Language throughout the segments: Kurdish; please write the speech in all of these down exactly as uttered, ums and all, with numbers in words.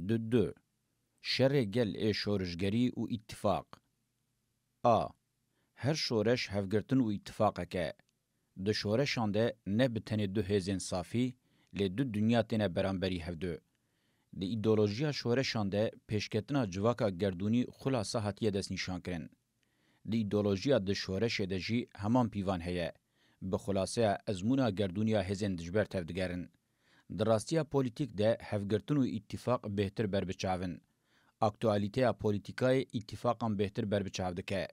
Du du. Şerê gel ê şorişgerî û îttifaq. A. Her şoreş hevgirtin û îttifaqek e. Di şoreşan de ne bi tenê du hêzên safî, lê du dinya têne beramberî hevdu. Di îdeolojiya şoreşan de pêşketina civaka gerdûnî xulasa hatiye destnîşankirin. Di îdeolojiya di şoreşê de jî heman pîvan heye. Bi xulaseya ezmûna gerdûniya hêzên dijber tevdigerin. Di rastiya polîtîk de hevgirtin û îttifaq bêhtir berbiçav in. Aktualîteya polîtîkayê îttifaqan bêhtir berbiçav dike.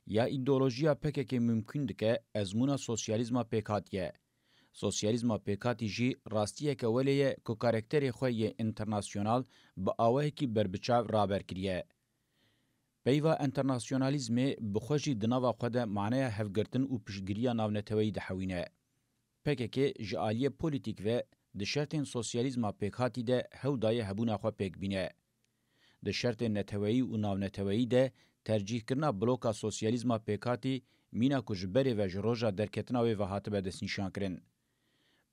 Ya îdeolojiya P K K mimkûn dike ezmûna sosyalîzma pêkhatî ye. Sosyalîzma pêkhatî jî rastiyeke welê ye ku karakterê xwe yê înternasyonal bi awayekî berbiçav raber kiriye. Peyva înternasyonalîzmê bi xwe jî di nava xwe de maneya hevgirtin û piştgiriya navneteweyî dihewîne. P K K ji aliyê polîtîk ve di şertên sosyalîzma pêkhatî de hew daye hebûna xwe pêk bîne. Di şertên neteweyî û navneteweyî de tercîhkirina bloka sosyalîzma pêkhatî mîna ku ji berê ve ji roja derketina wê ve hatibe destnîşankirin.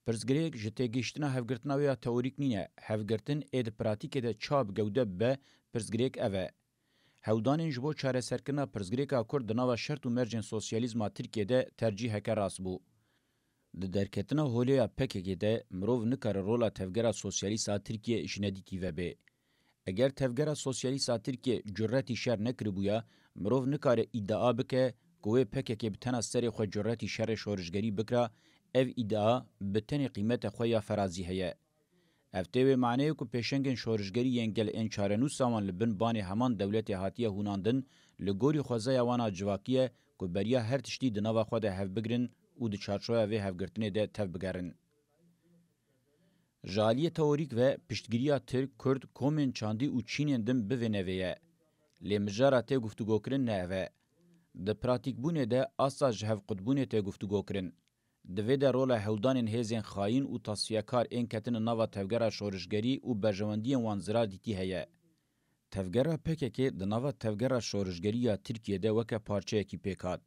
Pirsgirêk ji têgihiştina hevgirtina wê ya teorîk nîne, hevgirtin ê di pratîkê de çawa bi gewde bibe, pirsgirêk ev e. Hewldanên ji bo çareserkirina pirsgirêka Kurd di nava şert û mercên sosyalîzma Tirkiyê de tercîheke rast bû. Di derketina holê ya P K K de mirov nikare rola Tevgera Sosyalîst a Tirkiyê ji nedîtî ve bê. Eger Tevgera Sosyalîst a Tirkiyê curetî şer nekiribûya, mirov nikare îdia bike ku wê P K K bi tena serê xwe curetî şerê şorişgerî bikira, ev îdia bi tenê qîmeta xwe ya ferazî heye. Ev tê wê maneyê ku pêşengên şorişgerî yên gel ên çarenûsa wan li bin banê heman dewletê hatiye hûnandin, li gorî xwezaya wan a civakî ye ku beriya her tiştî di nava xwe de hev bigirin û di çarçoya vê hevgirtinê de tev bigerin. Ji aliyê teorîk ve piştgiriya Tirk, Kurd, komên çandî û çînên din bi vê nevê ye. Lê mijara tê guftûgokirin ne ev e. Di pratîkbûnê de asta ji hevqutbûnê tê guftûgokirin. Di vê de rola hewldanên hêzên xayîn û tasfiyekar ên ketine nava tevgera şorişgerî û berjewendiyên wan zirar dîtî heye. Tevgera P K K di nava tevgera şorişgerî ya Tirkiyê de weke parçeyekî pêk hat.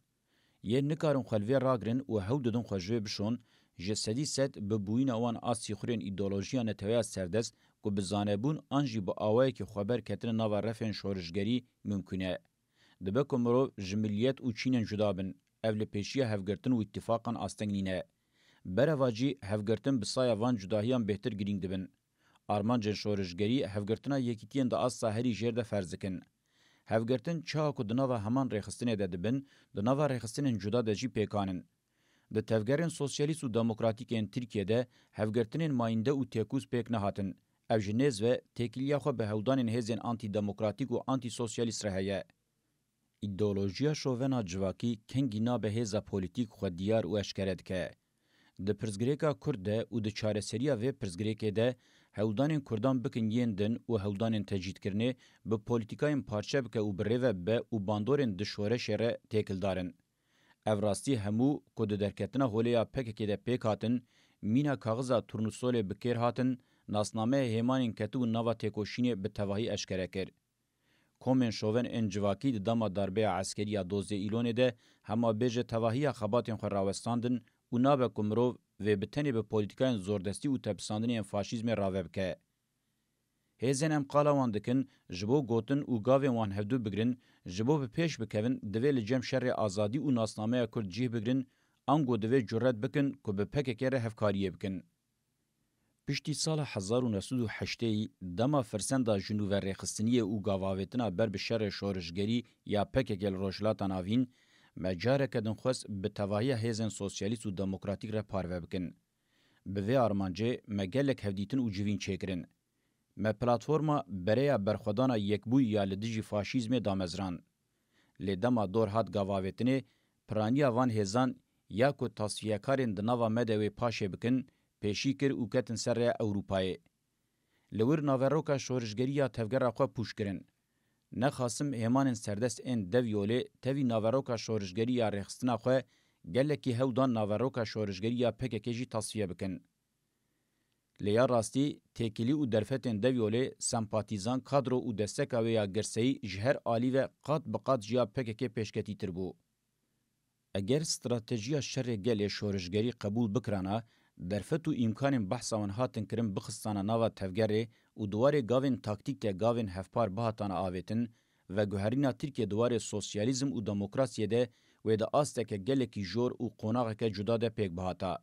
Yên nikarin xwe li vê ragirin û hewl didin xwe ji wê bişon, ji sedî sed bi bûyîna wan a sîxurên îdeolojiya neteweya serdest ku bi zanebûn an jî bi awayekî xweber ketine nava refên şorişgerî mimkûn e. Dibe ku mirov ji miliyet û çînên cuda bin, ev li pêşiya hevgirtin û îtîfaqan asteng nîne. Berevacî hevgirtin bi saya van cudahiyan bêhtir girîng dibin. Armancên şorişgerî hevgirtina yekîtiyên di asta herî jêr de ferz dikin. Hevgirtin çawa ku di nava heman rêxistinê de dibin, di nava rêxistinên cuda de jî pêkan in. Di tevgerên sosyalîst û demokratîk ên Tirkiyê de hevgirtinên mayînde û têkûz pêk nehatin. Ev ji nêz ve têkiliya xwe bi hewldanên hêzên antîdemokratîk û antîsosyalîst re heye. Îdeolojiya şovena civakî kengî nabe hêza polîtîk xwe diyar û eşkere dike. Di pirsgirêka Kurd de û di çareseriya vê pirsgirêkê de hewldanên Kurdan bikin yên din û hewldanên tecrîdkirinê bi polîtîkayên parçe bike û bi rê ve bibe û bandorên di şoreşê re têkildar in. Ev rastî hemû ku di derketina holê ya P K K de pêk hatin, mîna kaxiza turnûsolê bi kêr hatin, nasnameya hêmanên ketibûn nava têkoşînê bi tevahî eşkere kir. Komên şoven ên civakî di dema darbeya eskerî ya dozdeh Îlonê de hema bêje tevahiya xebatên xwe rawestandin û nabe ku mirov vê bi tenê bi polîtîkayên zordestî û tepisandinê yên faşîzmê rave bike. Hêzên em qala wan dikin, ji bo gotin û gavên wan hevdu bigirin, ji bo bi pêş bikevin, divê li cem şerê azadî û nasnameya Kurd cih bigirin, ango divê curet bikin ku bi P K K re hevkariyê bikin. Piştî sala hezar û neh sed û heştê, dema firsenda ji nû ve rêxistiniyê û gavavêtina ber bi şerê şorişgerî ya P K K li Rojhilata Navîn, me careke din xwest bi tevahiya hêzên sosyalîst û demokratîk re parve bikin. Bi vê armancê me gelek hevdîtin û civîn çêkirin. Me platforma bereya berxwedana yekbûyî ya li dijî faşîzmê damezrand. Lê dema dor hat gavavêtinê, piraniya van hêzan ya ku tasfiyekarên di nava me de wê paşê bikin, pêşî kir û ketin ser rêya Ewropayê. Li wir naveroka şorişgerî ya tevgera xwe pûç kirin. Nexasim hêmanên serdest ên Devyolê tevî naveroka şorişgerî ya rêxistina xwe gelekî hewl dan naveroka şorişgerî ya P K K jî tasfiye bikin. Lê ya rastî, têkilî û derfetên Devyolê, sempatîzan, kadro û desteka wê ya girseyî ji her alî ve qat bi qat ji ya P K K pêşketîtir bû. Eger stratejiya şerê gelê şorişgerî qebûl bikirana, Derfet û îmkanên behsa wan hatin kirin bixistana nava tevgerê û di warê gavên taktîk de gavên hevpar bihatana avêtin, veguherîna Tirkiye di warê sosyalîzm û demokrasiyê de wê di asteke gelekî jor û qonaxeke cuda de pêk bihata.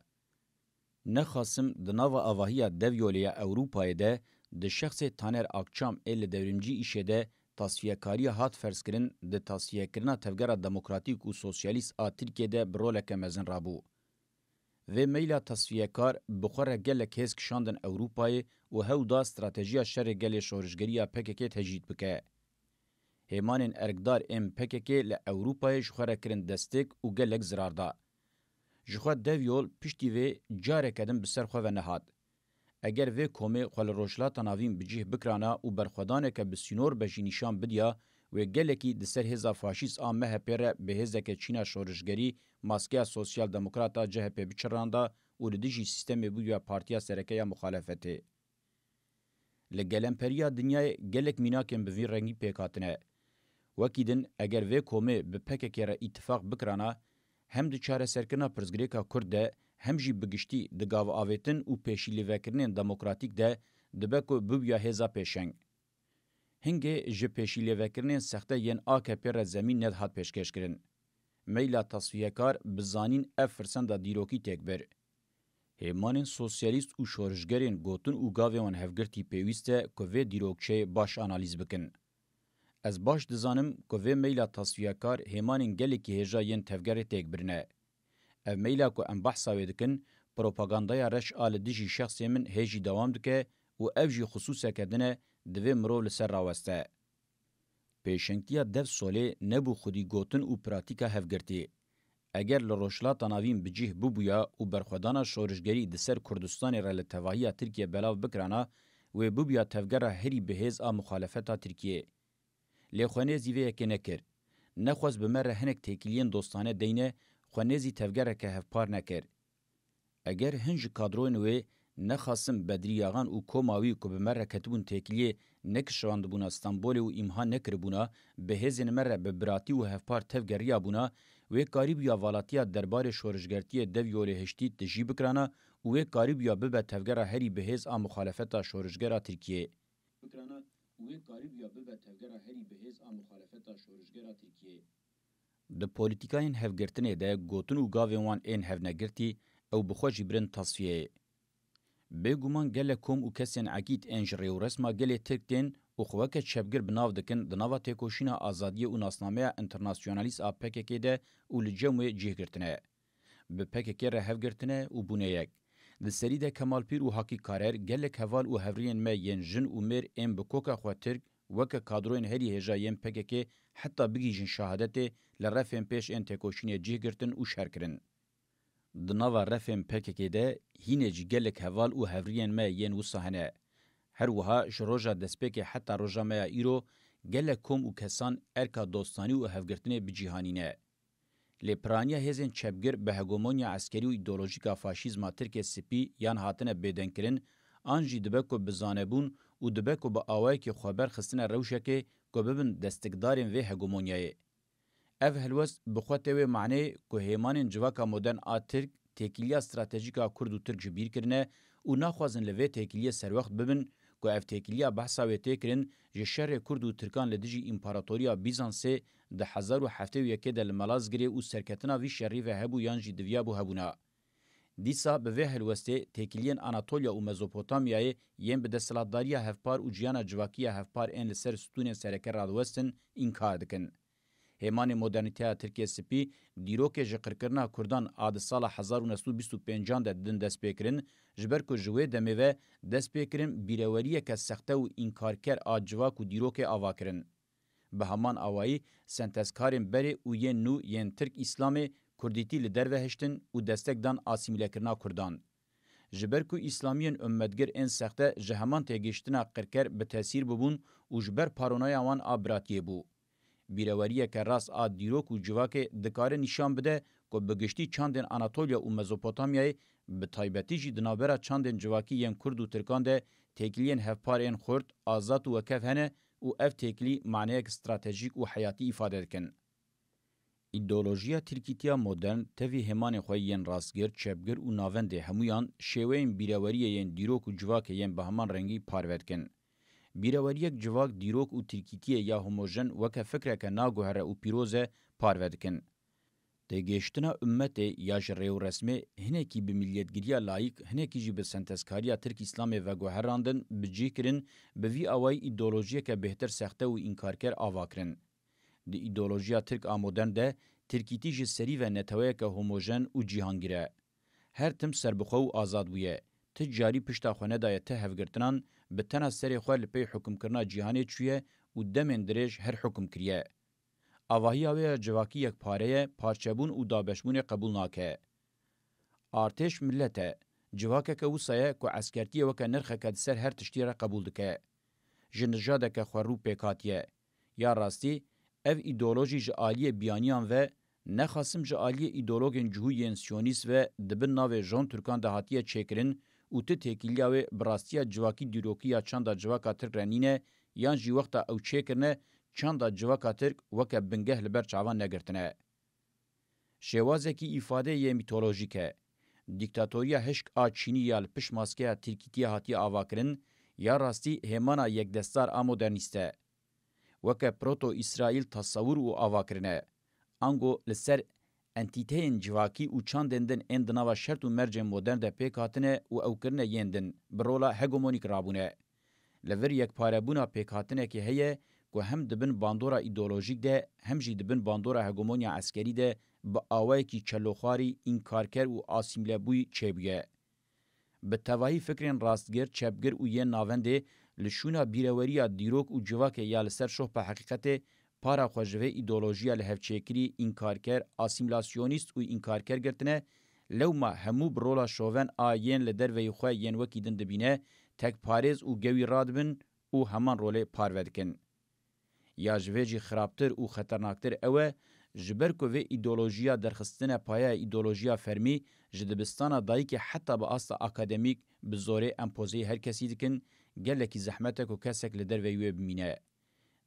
Nexasim di nava avahiya devyolê ya Ewropayê de di şexsê Taner Akçam ê li dewrîmcî îşê de tasfiyekariya hat ferzkirin, di tasfiyekirina tevgera demokratîk û sosyalîst a Tirkiyê de bi roleke mezin rabû. Vê meyla tasfiyekar bi xwe re gelek hêz kişandin Ewropayê û hewl da stratejiya şerê gelê şorişgerî ya P K K tecrîd bike. Hêmanên erkdar ên P K K li Ewropayê ji xwe re kirin destek û gelek zirar da. Ji xwe dev yol piştî vê careke din bi ser xwe ve nehat. Eger vê komê xwe li Rojhilata Navîn bi cih bikirana û berxwedaneke bi sînor be jî nîşan bidiya, wê gelekî di ser hêza faşîst a M H P re bi hêzeke çîna şorişgerî maskeya sosyal demokrat a C H P biçiranda û li dijî sîstemê bûya partiya sereke ya muxalefetê. Li gelemperiya dinyayê gelek mînakên bi vî rengî pêk hatine. Wekî din, eger vê komê bi P K K re îtifaq bikirana, hem di çareserkirina pirsgirêka Kurd de, hem jî bi giştî di gavavêtin û pêşîlêvekirinên demokratîk de dibe ku bibûya hêza pêşeng. Hingê ji pêşîlêvekirinên sexte yên A K P re zemîn nedihat pêşkêşkirin. Meyla tasfiyekar bi zanîn ev firsenda dîrokî têk bir. Hêmanên sosyalîst û şorişgerên gotin û gavê wan hevgirtî pêwîst e ku vê dîrokçeyê baş analîz bikin. Ez baş dizanim ku vê meyla tasfiyekar hêmanên gelekî hêja yên tevgerê têk birine. Ev meyla ku em behsa wê dikin, propagandaya reş a li dijî şexsê min hê jî dewam dike û ev jî xisûseke din e, divê mirov li ser raweste. Pêşengtiya dev solê nebû xwedî gotin û pratîka hevgirtî. Eger li Rojhilata Navîn bi cih bibûya û berxwedana şorişgerî di ser Kurdistanê re li tevahiya Tirkiye belav bikirana, wê bibûya tevgera herî bi hêz a muxalefeta Tirkiyê. Lê xwe nêzî vê yekê nekir. Nexwest bi me re hinek têkiliyên dostane deyne, xwe nêzî tevgereke hevpar nekir. Eger hin ji kadroyên wê, nexasim Bedrî Yaxan û koma wî ku bi me re ketibûn têkiliyê, nekişandibûna Stenbolê û îmha nekiribûna, bi hêzên me re bi biratî û hevpar tev geriyabûna, wê karîbûya valatiya derbarê şorişgertiyê dev yolê hiştî tijî bikirana û wê karîbûya bibe tevgera herî bi hêz a muxalefeta şorişgera Tirkiyê. Bikirana û wê karîbûya bibe tevgera herî bi hêz a muxalefeta şorişgera Tirkiyê. Di polîtîkayên hevgirtinê de gotin û gavên wan ên hevnegirtî, ew bi xwe jî birin tasfiyeyê. Bêguman gelek kom û kesên ekîd ên ji rêwresma gelê Tirk tên û xwe weke çepgir bi nav dikin di nava têkoşîna azadiyê û nasnameya înternasyonalîst a P K K de û li cem wê cih girtine. Bi P K K re hev girtine û bûne yek. Di serî de Kemal Pîr û Hakî Karer gelek heval û hevriyên me yên jin û mêr ên bi koka xwe Tirk weke kadroyên herî hêja yên P K K heta bigihîjin şehadetê li refên pêş ên têkoşînê cih girtin û şer kirin. Di nava refên P K K de hînê jî gelek heval û hevriyên me yên wisa hene. Her wiha ji roja destpêkê heta roja me ya îro gelek kom û kesan erka dostanî û hevgirtinê bi cîhanî ne. Lê piraniya hêzên çepgir bi hegemonya eskerî û îdeolojîk a faşîzma Tirkê spî yan hatine bêdengkirin, an jî dibe ku bi zanebûn û dibe ku bi awayekî xweber xistine rewşekê ku bibin destikdarên vê hegemonyayê. Ev helwest bi xwe tê wê maneyê ku hêmanên civaka modern a Tirk têkiliya stratejîk a Kurd û Tirk ji bîr kirine û naxwazin li vê têkiliyê serwext bibin ku ev têkiliya behsa wê tê kirin ji şerê Kurd û Tirkan li dijî Împaratoriya Bîzansê di hezar û heftê û yekê de li Malazgirê û serketina vî şerî ve hebû yan jî diviyabû hebûna. Dîsa bi vê helwestê têkiliyên Anatolya û Mezopotamyayê yên bi desthilatdariya hevpar û ciyana civakî ya hevpar ên li ser stûnên sereke radiwestin înkar dikin. Hêmanê modernîteya Tirkiyê spî, dîrokê ji qirkirina Kurdan a di sala hezar û neh sed û bîst û pêncan de didin destpêkirin, ji ber ku ji wê demê ve destpêkirin bîreweriyeke sexte û înkarker a civak û dîrokê ava kirin. Bi heman awayî, sentezkarên berê û yên nû yên Tirk Îslamê Kurdîtî li derve hiştin û destek dan asîmîlekirina Kurdan. Ji ber ku Îslamiyên ummetgir ên sexte ji heman têgihiştina qirker bi tesîr bibûn û ji ber paronoya wan a biratiyê bû. Bîreweriyeke rast a dîrok û civakê dikare nîşan bide ku bi giştî çandên Anatolya û Mezopotamyayê, bi taybetî jî di navbera çandên civakî yên Kurd û Tirkan de têkiliyên hevpar ên xurt, azad û wekev hene û ev têkilî maneyek stratejîk û heyatî îfade dikin. Îdeolojiya tirkîtiya modern tevî hêmanên xwe yên rastgir, çepgir û navendê hemûyan şêweyên bîreweriyê yên dîrok û civakê yên bi heman rengî parve dikin. Bîreweriyek civak, dîrok û tirkîtiyê ya homojen weke fikreke naguhere û pîroz e parve dikin. Têgihiştina ummetê ya ji rêwresmê hinekî bi milletgiriya layîk, hinekî jî bi sentezkariya Tirk-Îslamê veguherandin, bi cih kirin, bi vî awayî îdeolojiyeke bêhtir sexte û înkarker ava kirin. Di îdeolojiya Tirk a modern de tirkîtî ji serî ve neteweyeke homojen û cîhangîr e. Her tim serbixwe û azad bûye. Ti carî pişta xwe nedaye ti hevgirtinan, bi tena serê xwe li pey hukimkirina cîhanê çûye û demên dirêj her hukum kiriye. Avahiya wê ya civakî yekpare ye, parçebûn û dabeşbûnê qebûl nake. Artêş milet e. Civakeke wisa ye ku eskertiyê weke nirxeke di ser her tiştî re qebûl dike. Ji nijadeke xwerû pêk hatiye. Ya rastî, ev îdeolojî ji aliyê biyaniyan ve, nexasim ji aliyê îdeologên cihû yên siyonîst ve di bin navê Jon Turkan de hatiye çêkirin û ti têkiliya wê bi rastiya civakî dîrokî ya çanda civaka Tirk re nîne, yan jî wexta ew çêkirine, çanda civaka Tirk weke bingeh li ber çavan negirtine. Şêwazekî îfadeyê yê mîtolojîk e. Dîktatoriya hişk a Çînî ya li pişt maskeya tirkîtiyê hatiye avakirin, ya rastî hêmana yekdestar a modernîst e. Weke proto-Îsraîl tesewir û avakirin e. Ango li ser entîteyên civakî û çandên din ên di nava şert û mercên modern de pêk hatine û ew kirine yên din, bi rola hegemonîk rabûne. Li vir yekparebûna pêkhatinekê heye ku hem di bin bandora îdeolojîk de hem jî di bin bandora hegemonya eskerî de bi awayekî çeloxwarî, înkarker û asîmlebûyî çêbûye. Bi tevahî fikrên rastgir, çepgir û yên navendê li şûna bîreweriya dîrok û civakê ya li ser şopa heqîqetê para xwe ji vê îdeolojiya lihevçêkirî, înkarker, asîmlasyonîst û înkarker girtine, lewma hemû bi rola şoven a yên li derveyî xwe yên wekî din dibîne, tekparêz û gewî radibin û heman rolê parve dikin. Ya ji vê jî xirabtir û xeternaktir ew e, ji ber ku vê îdeolojiya derxistine payeya îdeolojiya fermî, ji dibistana dayikê heta bi asta akademîk bi zorê empozeyê her kesî dikin, gelekî zehmet e ku kesek li derveyî wê bimîne.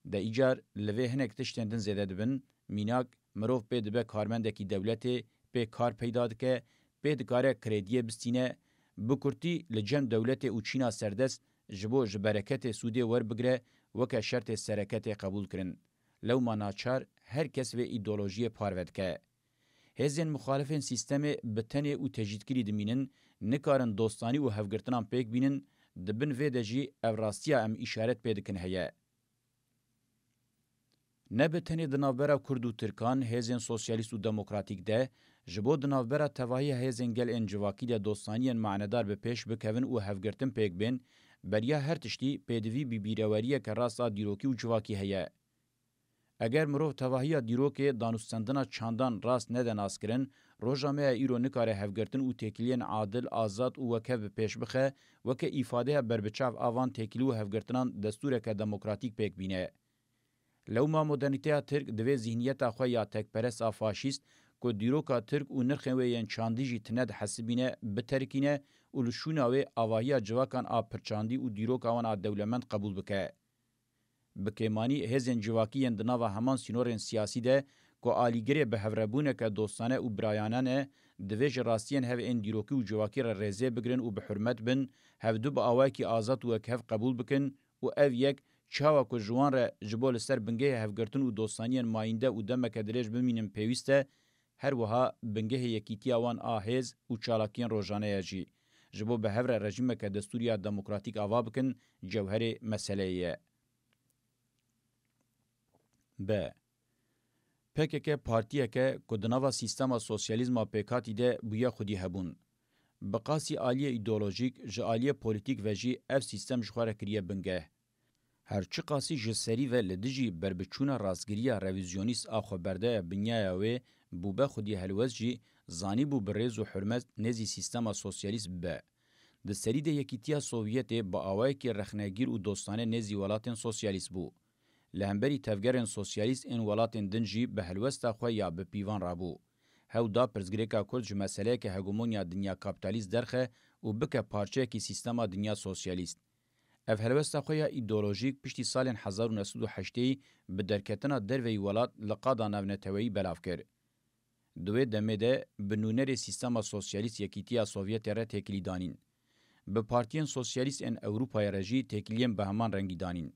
De îcar li vê hinek tiştên din zêde dibin, mînak, mirov pê dibe karmendekî dewletê, pê kar peyda dike, pê dikare krediyê bistîne, bi kurtî li cem dewletê û çîna serdest ji bo ji bereketê sûdê werbigire, weke şertê sereketê qebûl kirin. Lewma naçar her kes vê îdeolojiyê parve dike. Hêzên muxalifên sîstemê bi tenê û tecrîdkirî dimînin, nikarin dostanî û hevgirtinan pêk bînin, di bin vê de jî ev rastiya em îşaret pê dikin heye. Ne bi tenê di navbera Kurd û Tirkan, hêzên sosyalîst û demokratîk de, ji bo di navbera tevahiya hêzên gel ên civakî de dostaniyên manedar bi pêş bikevin û hevgirtin pêk bên, beriya her tiştî pêdivî bi bîreweriyeke rast a dîrokî û civakî heye. Eger mirov tevahiya dîrokê, danûstendina çandan rast nede naskirin, roja me ya îro nikare hevgirtin û têkiliyên adil, azad û wekhev bi pêş bixe, weke îfadeya berbiçav a van têkilî û hevgirtinan destûreke demokratîk pêk bîne. Lewma modernîteya Tirk divê zîhniyeta xwe ya tekperest a faşîst, ku dîroka Tirk û nirxên wê yên çandî jî tine dihesibîne, biterikîne û li şûna wê avahiya civakan a pirçandî û dîroka wan a dewlemend qebûl bike. Bi kêmanî hêzên civakî yên di nava heman sînorên siyasî de ku alîgirê bi hevrebûneke dostane û birayane ne, divê ji rastiyên hev ên dîrokî û civakî re rêzê bigirin û bi hurmet bin, hevdu bi awayekî azad û wekhev qebûl bikin û ev yek çawa ku ji wan re ji bo li ser bingehê hevgirtin û dostaniyên mayînde û demeke dirêj bimînin pêwîst e, her wiha bingehê yekîtiya wan a hêz û çalakiyên rojane ye jî, ji bo bi hev re rejîmeke destûrî ya demokratîk ava bikin, cewherê meseleyê ye. B. P K K partiyeke ku di nava sîstema sosyalîzma pêkhatî de bûye xwedî hebûn. Bi qasî aliyê îdeolojîk, ji aliyê polîtîk ve jî ev sîstem ji xwe re kiriye bingeh. Her çiqasî ji serî ve li dijî berbiçûna rastgiriya revîzyonîst a xweberdaya binyaya wê bûbe xwedî helwest jî, zanîbû bi rêz û hurmet nêzî sîstema sosyalîst bibe. Di serî de Yekîtiya Sovyetê bi awayekî rexnegîr û dostane nêzî welatên sosyalîst bû. Li hemberî tevgerên sosyalîst ên welatên din jî bi helwesta xwe ya bi pîvan rabû. Hew da pirsgirêka Kurd ji meseleyeke hegemonya dinya kapîtalîst derxe û bike parçeyekî sîstema dinya sosyalîst. Ev helwesta xwe ya îdeolojîk piştî salên hezar û neh sed û heştê bi derketina derveyî welat li qada navneteweyî belav kir. Di wê demê de bi nûnerê sîstema sosyalîst Yekîtiya Sovyetê re têkilî danîn. Bi partiyên sosyalîst ên Ewropayê re jî têkiliyên bi heman rengî danîn.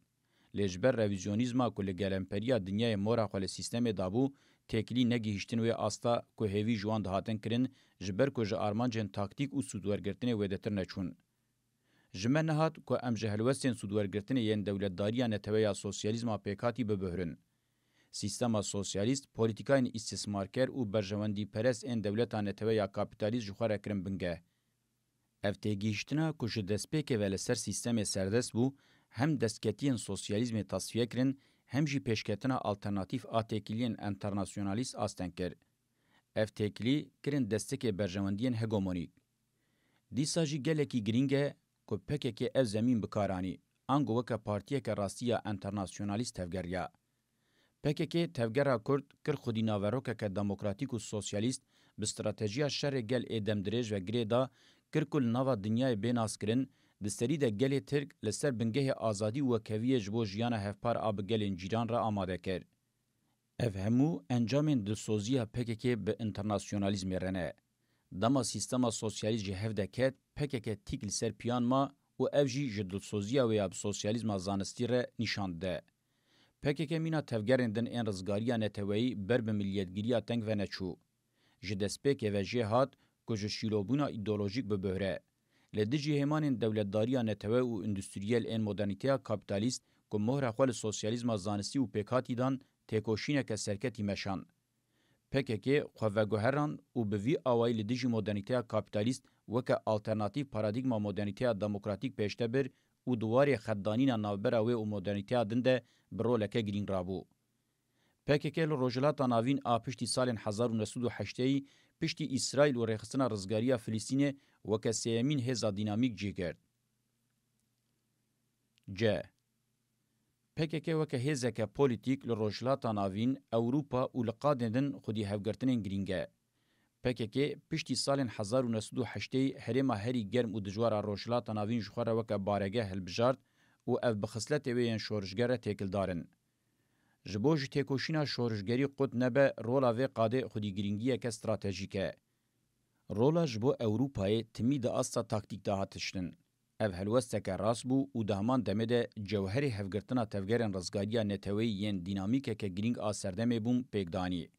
Lê ji ber revîzyonîzma ku li gelemperiya dinyayê mora xwe li sîstemê dabû, têkilî negihîştin wê asta ku hêvî ji wan dihatin kirin, ji ber ku ji armancên taktîk û sûdwergirtinê wêdetir neçûn. Ji me nehat ku em ji helwestên sûdwergirtinê yên dewletdariya neteweya sosyalîzma pêkhatî bibuhrin. Sîstema sosyalîst, polîtikayên îstismarker û berjewendîperest ên dewleta neteweya kapîtalîst ji xwe re kirin bingeh. Ev têgihîştina ku ji destpêkê ve li ser sîstemê serdest bû, hem destketiyên sosyalîzmê tasfiye kirin, hem jî pêşketina alternatîf a têkiliyên enternasyonalîst asteng kir. Ev têkilî kirin destekê berjewendiyên hegemonîk. Dîsa jî gelekî girîng e ku P K K ev zemîn bi kar anî, ango weke partiyeke rastî ya enternasyonalîst tevgeriya. P K K tevgera Kurd kir xwedî naverokeke demokratîk û sosyalîst, bi stratejiya şerê gel ê demdirêj ve girê da, kir ku li nava dinyayê bê naskirin, di serî de gelê Tirk li ser bingehê azadî û wekheviyê ji bo jiyana hevpar a bi gelên cîran re amade kir. Ev hemû encamên dilsoziya P K K bi enternasyonalîzmê re ne. Dema sîstema sosyalîst ji hev de ket, P K K tîk li ser piyan ma û ev jî ji dilsoziya wê ya bi sosyalîzma zanistî re nîşan dide. P K K mîna tevgerên din ên rizgariya neteweyî ber bi miliyetgiriya teng ve neçû. Ji destpêkê ve jê hat ku ji şîlobûna îdeolojîk bibihre. Li dijî hêmanên dewletdariya netewe û endustriyel ên modernîteya kapîtalîst ku mohra xwe li sosyalîzma zanistî û pêkhatî dan, têkoşîneke serketî meşan. P K K xwe veguheran û bi vî awayî li dijî modernîteya kapîtalîst weke alternatîf paradîgma modernîteya demokratîk pêşde bir û di warê xetdanîna navbera wê û modernîteya din de bi roleke girîng rabû. P K K li Rojhilata Navîn a piştî salên hezar û neh sed û heştê piştî Îsraîl û rêxistina rizgariya Filistînê weke sêyemîn hêza dînamîk cih girt. C. P K K weke hêzeke polîtîk li Rojhilata Navîn, Ewropa û li qadên din xwedî hevgirtinên girîng e. P K K piştî salên hezar û neh sed û heştê herêma herî germ û dijwar a Rojhilata Navîn ji xwe re weke baregeh hilbijart û ev bi xisletê wê yên şorişger re têkildar in. Ji bo ji têkoşîna şorişgerî qut nebe, rola vê qadê xwedî girîngiyeke stratejîk e. Rola ji bo Ewropayê timî di asta taktîk de hat hiştin. Ev helwesteke rast bû û di heman demê de cewherê hevgirtina tevgerên rizgariya neteweyî yên dînamîkeke girîng a serdemê bûn pêk danî.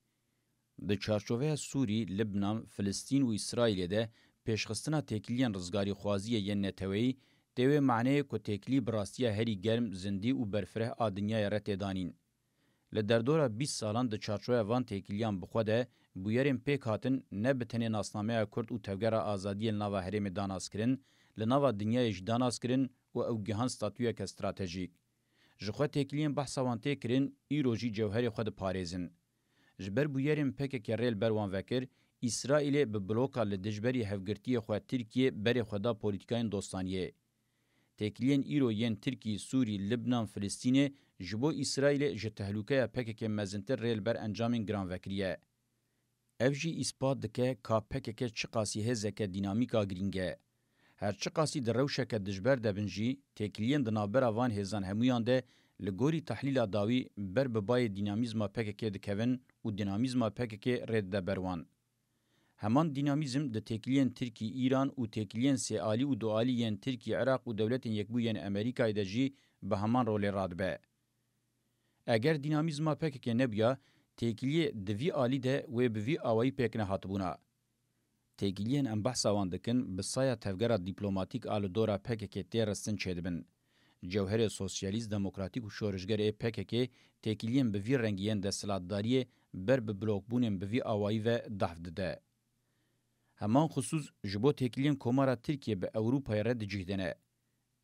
Di çarçoveya Sûrî, Libnan, Filistîn û Îsraîlê de pêşxistina têkiliyên rizgarîxwaziyê yên neteweyî tê wê maneyê ku têkilî bi rastiya herî germ, zindî û berfireh a dinyayê re tê danîn. Li derdora bîst salan di çarçoveya van têkiliyan bi xwe de bûyerên pêk hatin ne bi tenê nasnameya Kurd û tevgera azadiyê li nava herêmê da nas kirin, li nava dinyayê jî da nas kirin û ew gihan statuyeke stratejîk. Ji xwe têkiliyên behsa wan tê kirin, îro jî cewherê xwe diparêzin. Ji ber bûyerên P K K rê li ber wan vekir, Îsraîlê bi bloka li dijberî hevgirtiyê xwe Tirkiyê berê xwe da polîtîkayên dostaniyê. Têkiliyên îro yên Tirkî, Sûrî, Libnan, Filistînê ji bo Îsraîlê ji tehlûkeya P K K mezintir rê li ber encamên giran vekiriye. Ev jî îspat dike ka P K K çiqasî hêzeke dînamîk a girîng e. Her çiqasî di rewşeke dijber de bin jî, têkiliyên di navbera van hêzan hemûyan de li gorî tehlîla dawî ber bi bayê dînamîzma P K K dikevin û dînamîzma P K K rê dide ber wan. Heman dînamîzm di têkiliyên Tirkî-Îran û têkiliyên sêalî û dualî yên Tirkî-Iraq û Dewletên Yekbûyî yên Amerîkayê de jî bi heman rolê radibe. Eger dînamîzma P K K nebûya, têkiliyê di vî alî de wê bi vî awayî pêk nehatibûna. Têkiliyên em behsa wan dikin, bi saya tevgera dîplomatîk a li dora P K K tê ristin çêdibin. Cewherê sosyalîst, demokratîk û şorişger ê P K K têkiliyên bi vî rengî yên desthilatdariyê ber bi blokbûnên bi vî awayî ve dahf dide. Heman xisûs ji bo têkiliyên Komara Tirkiyê bi Ewropayê re di cih de ne.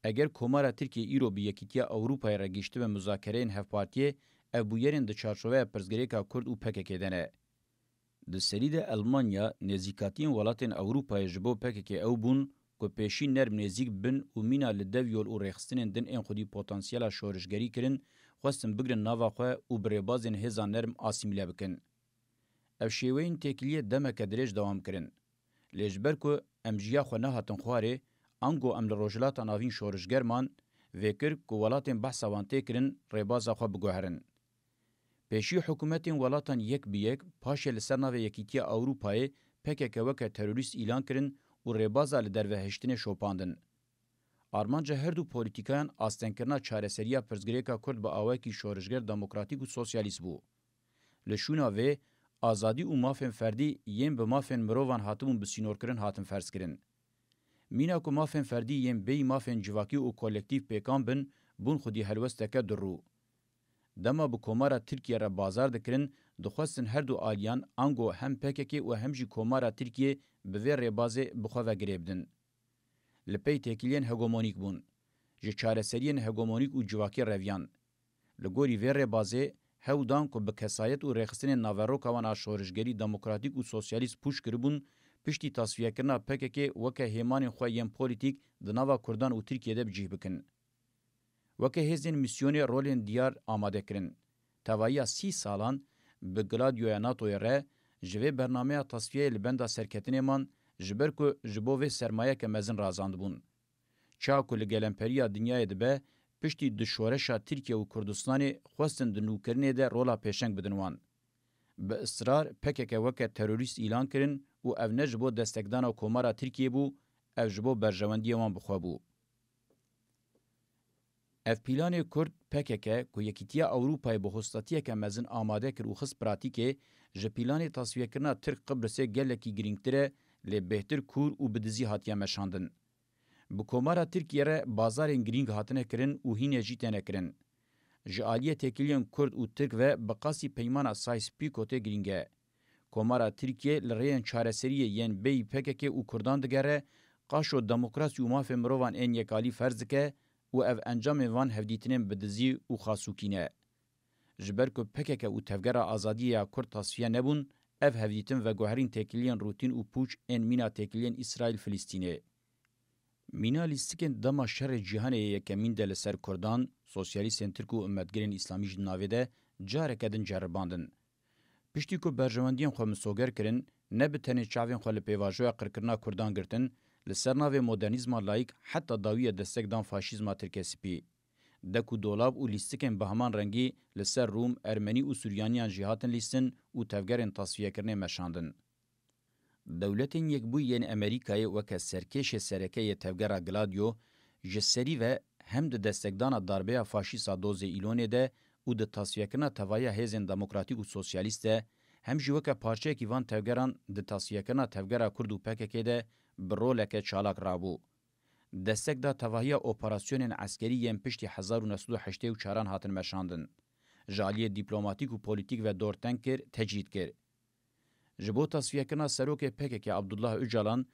Eger Komara Tirkiyê îro bi Yekîtiya Ewropayê re gihiştibe muzakereyên hevpartiyê, ev bûyerên di çarçoveya pirsgirêka Kurd û P K K de ne. Di serî de Elmanya, nêzîkatiyên welatên Ewropayê ji bo P K K ew bûn ku pêşî nerm nêzîk bibin û mîna li dev yol û rêxistinên din ên xwedî potansiyela şorişgerî kirin, xwestin bigrin nava xwe û bi rêbazên hêza nerm asîmîle bikin. Ev şêweyên têkiliyê demeke dirêj dewam kirin. Lê ji ber ku em ji ya xwe nehatin xwarê, ango em li Rojhilata Navîn şorişger man, Vê kir ku welatên behsa wan tê kirin rêbaza xwe biguherin. Pêşî hikûmetên welatan yek bi yek paşê li ser navê Yekîtiya Ewropayê P K K weke terorîst îlan kirin û rêbaza li derve hiştinê şopandin. Armanca her du polîtîkayan astengkirina çareseriya pirsgirêka Kurd bi awayekî şorişger, demokratîk û sosyalîst bû. Li şûna vê, azadî û mafên ferdî yên bi mafên mirovan hatibûn bi sînorkirin hatin ferzkirin. Mîna ku mafên ferdî yên bêyî mafên civakî û kolektîf pêkan bin, bûn xwedî helwesteke durû. Dema bi Komara Tirkiye re bazar dikirin, dixwestin her du aliyan, ango hem P K K û hem jî Komara Tirkiye bi vê rêbazê bi xwe ve girê bidin. Li pey têkiliyên hegemonîk bûn. Ji çareseriyên hegemonîk û civakî reviyan. Li gorî vê rêbazê, hewl dan ku bi kesayet û rêxistinên naveroka wan a şorişgerî, demokratîk û sosyalîst pûç kiribûn, piştî tasfiyekirina P K K weke hêmanên xwe yên polîtîk di nava Kurdan û Tirkiyê de bi cih bikin. Weke hêzên mîsyonê rolên diyar amade kirin. Tevahiya sî salan bi Gladioya NATOyê re ji vê bernameya tasfiyeyê li benda serketinê man, ji ber ku ji bo vê sermayeke mezin razandibûn. Çawa ku li gelemperiya dinyayê dibe, piştî di şoreşa Tirkiye û Kurdistanê xwestin di nûkirinê de rola pêşeng bidin wan. Bi israr P K K weke terorîst îlan kirin û ev ne ji bo destekdana Komara Tirkiyê bû, ev ji bo berjewendiyê wan bi xwe bû. Ev pîlanê Kurd P K K ku Yekîtiya Ewropayê bi hostatiyeke mezin amade kir û xist pratîkê, ji pîlanê tasfiyekirina Tirk Qibrisê gelekî girîngtir e, lê bêhtir kûr û bi dizî hatiye meşandin. Bi Komara Tirkiye re bazarên girîng hatine kirin û hînê jî têne kirin. Ji aliyê têkiliyên Kurd û Tirk ve bi qasî peymana Sykes-Picotê girîng e. Komara Tirkiye li rêyên çareseriyê yên bêyî P K K û Kurdan digere, qaşo demokrasî û mafê mirovan ên yekalî ferz dike û ev encamên van hevdîtinên bi dizî û xasûkî ne. Ji ber ku P K K û Tevgera Azadiyê ya Kurd tasfiye nebûn, ev hevdîtin veguherîn têkiliyên rûtîn û pûç ên mîna têkiliyên Îsraîl-Filistînê. Mîna lîstikên dema şerê cîhanê yê yekemîn de li ser Kurdan, sosyalîstên Tirk û ummetgirên Îslamî jî di navê de careke din ceribandin. Piştî ku berjewendiyên xwe misoger kirin, ne bi tenê çavên xwe li pêvajoya qirkirina Kurdan girtin, li ser navê modernîzma layîk heta dawiyê destek dan faşîzma Tirkê spî. Dek û dolab û lîstikên bi heman rengî li ser Rûm, Ermenî û Suryaniyan jî hatin lîstin û tevgerên tasfiyekirinê meşandin. Dewletên Yekbûyî yên Amerîkayê weke serkêşê sereke yê tevgera Gladio ji serî ve hem di destekdana darbeya faşîst a dozê Îlonê de û di tasfiyekirina tevahiya hêzên demokratîk û sosyalîst de, hem jî weke parçeyekî van tevgeran di tasfiyekirina tevgera Kurd û P K K de bi roleke çalak rabû. Destek da tevahiya operasyonên eskerî yên piştî hezar û neh sed û heştê û çaran hatin meşandin. Ji aliyê dîplomatîk û polîtîk ve dor teng kir, tecrîd kir. Ji bo tasfiyekirina serokê P K K Abdullah Ocalan,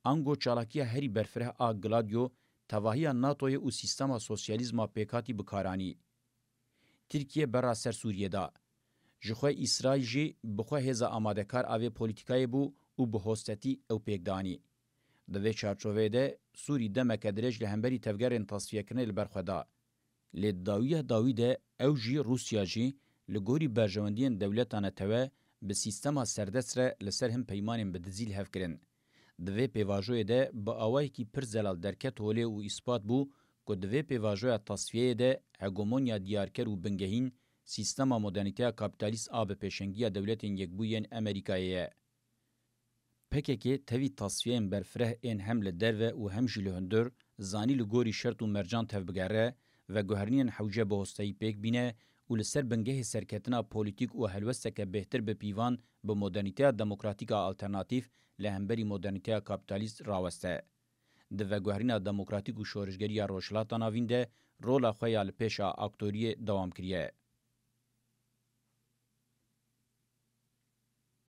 ango çalakiya herî berfireh a Gladio, tevahiya NATOyê û sîstema sosyalîzma pêkhatî bi kar anî. Tirkiye berra ser Sûriyê da. Ji xwe Îsraîl jî bi xwe hêza amadekar a vê polîtîkayê bû û bi hostetî ew pêk danî. Di vê çarçoveyê de Sûrî demeke dirêj li hemberî tevgerên tasfiyekirinê li ber xwe da. Lê di dawiya dawî de ew jî, Rûsya jî, li gorî berjewendiyên dewleta netewe, bi sîstema serdest re li ser hin peymanên bi dizî li hev kirin. Di vê pêvajoyê de bi awayekî pir zelal derket holê û îspat bû ku di vê pêvajoya tasfiyeyê de hegemonya diyarker û bingehîn sîstema modernîteya kapîtalîst a bi pêşengiya Dewletên Yekbûyî yên Amerîkayê ye. P K K tevî tasfiyeyên berfireh ên hem li derve û hem jî li hundir zanî li gorî şert û mercan tevbigere, veguherînên hewce bi hosteyî pêk bîne û li ser bingehê serketina polîtîk û helwesteke bêhtir bi pîvan bi modernîteya demokratîk a alternatîf li hemberî modernîteya kapîtalîst raweste. Di veguherîna demokratîk û şorişgerî ya Rojhilata Navîn de rola xwe ya li pêş a aktoriyê dewam kiriye.